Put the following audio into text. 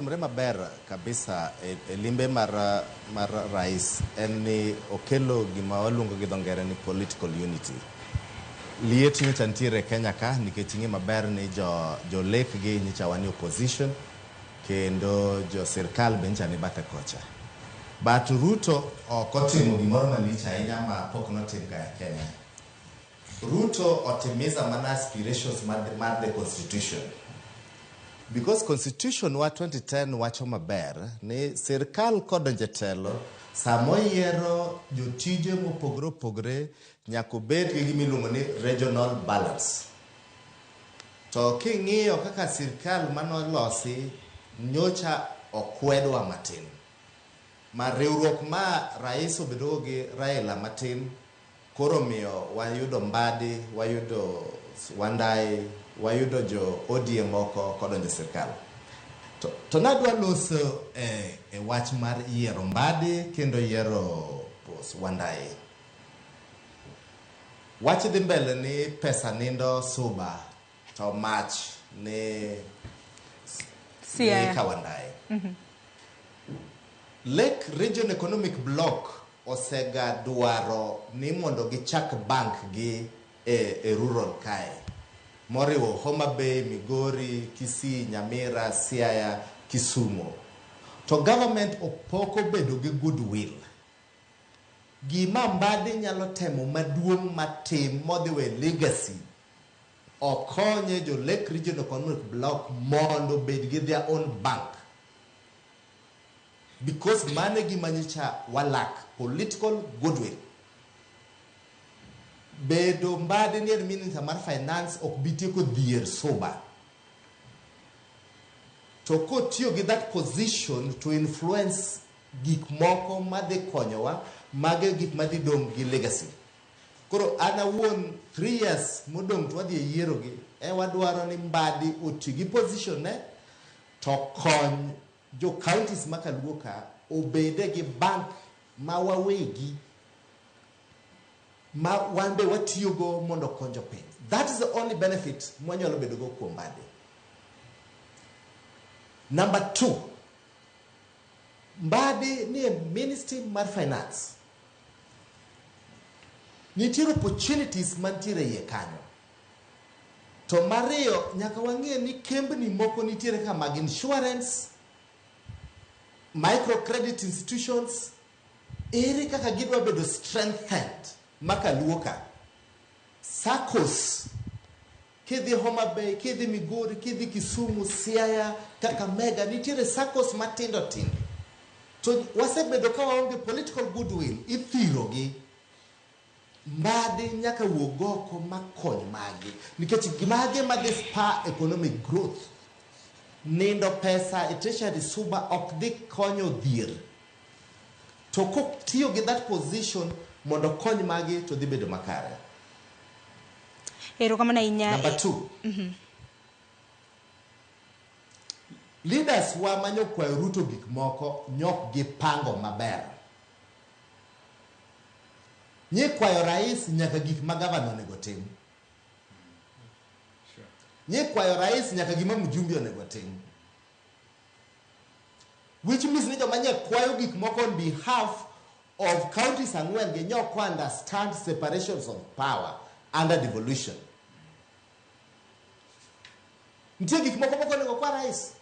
Otimre maber kabisa e limbe mar rais en ni okelo gima waluongo gi dho ngere ni political unity. Liet nyocha nitiere e Kenya ka nikech ing'e maber ni jo lek gi nyocha wan e opposition kendo jo sirkal be nyocha ni bathe kocha. But Ruto ok otimo gimoro malich ahinya ma pok notim ga e Kenya. Ruto otimiza mana aspirations mar the constitution. Because constitution wa 2010 wacho maber ni sirkal kodonjo e telo sama oyiero jotije mopogore opogore nyaka obed gi gima iluongo ni regional balance. To king'iyo kaka sirkal manolosi nyocha okwedwa matin. Ma riwruok ma rais obedogo gi Raila matin koro omiyo wayudo Mbadi, wayudo Wandayi, wayudo jo ODM moko kodonjo e sirkal. To nadwa loso e wach mar yiero Mbadi kendo yiero Wandayi. Wach dhi mbele ni pesa nindo Suba to mach ni Siaya. Kawandayi. Lake Region Economic Bloc osega dwaro ni mondo gichak bank gi e rural kae moriwo Homa Bay, Migori, Kisii, Nyamira, Siaya, Kisumu. To government pok obedo gi goodwill. Gima Mbadi nyalo temo maduong' matim modhi we legacy okonye jo Lake Region Economic Bloc mondo obed gi their own bank. Because mano e gima nyocha walak, political goodwill. Bedo Mbadi ni en minister mar finance ok bi tieko dhier Suba. To kotiyo gi that position to influence gik moko madhi konyowa, mago e gik madhi dong' gi legacy. Koro an awuon 3 years modong' to wadhi e yiero gi, e wadwaro ni Mbadi oti gi position ne to kony jo counties ma kaluo ka obede gi bank ma wawegi ma wan be watiyogo mondo okony jopiny. That is the only benefit mwanyalo bedogo kuom Mbadi. Number 2, Mbadi ni e Ministry mar Finance. Nitiere opportunities mantiere iye kanyo. To mariyo, nyaka wang'e ni kembni moko nitiere ka mag insurance, microcredit institutions, ere kaka gidwa bedo strengthened maka luo ka. SACCOs, kidhi Homa Bay, kidhi Migori, kidhi Kisumu, Siaya, Kakamega, nitiere SACCOs matindo tindo. To wasebedo ka waonge political goodwill, ithirogi. Mbadi nyaka wuog oko makony magi. Nikech mage madhi spur economic growth. Nindo pesa e treasury Suba ok dhi konyo dhier. To kotiyo gi that position mondo kony magi to dhi bedo makare. Erokamano ahinya. Number 2. Leaders wa manyo kwayo Ruto gik moko nyok gipango maber. Nyi kwayo rais nyaka gik ma gavana onego tim. Nyi kwayo rais nyaka gima mjumbe onego tim. Which means ni joma nye kwayo gik moko on behalf of counties ang'wen gi nyok understand separations of power under devolution. Nitie gik moko moko onego kwa rais.